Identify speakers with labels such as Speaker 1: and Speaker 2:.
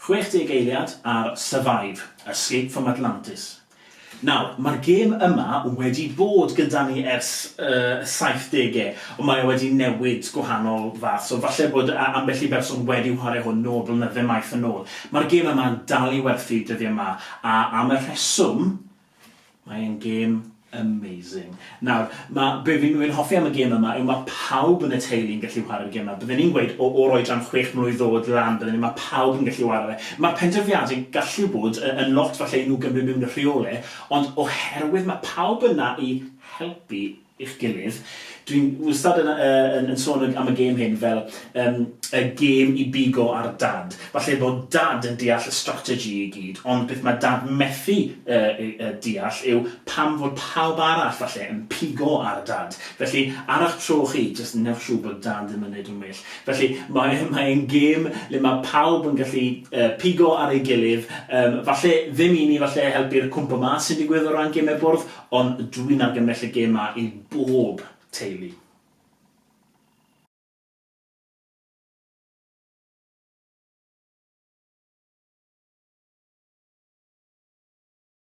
Speaker 1: 60 eiliad ar Survive, Escape from Atlantis. Nawr, mae'r gêm yma wedi bod gyda ni ers y 70au, ond mae o wedi newid gwahanol fath, so falle bod ambell i berson wedi whare hwn nôl blynydde maith yn ôl. Mae'r gêm yma'n dal i werthu dyddiau 'ma, a am y rheswm, Mae e'n gêm amazing. Nawr, ma', be fi'n fi'n hoffi am y gêm yma yw ma' pawb yn y teulu'n gallu whare'r gêm 'ma. Bydden i'n gweud o o'r oedran chwech mlwydd oed lan bydden i, ma' pawb yn gallu whare fe. Ma'r penderfyniade'n gallu bod yy yn lot falle i nhw gymryd mewn y rheole, ond oherwydd ma' pawb yna i helpu i'ch gilydd. Dwi'n wastad yn yy yn yn sôn am y gêm hyn fel yym y gêm i bigo ar Dad. Falle bod Dad yn deall y strategy i gyd, ond beth mae Dad methu yy yy yy deall yw pam fod pawb arall falle yn pigo ar Dad. Felly, ar eich tro chi, jyst newch siŵr bod Dad ddim yn neud yn well. Felly, mae mae e'n gêm le mae pawb yn gallu yy pigo ar ei gilydd, yym falle ddim i ni falle helpu'r cwmpo mas sy'n digwydd o ran gemau bwrdd, Ond dwi'n argymell y gêm 'ma i bob teulu.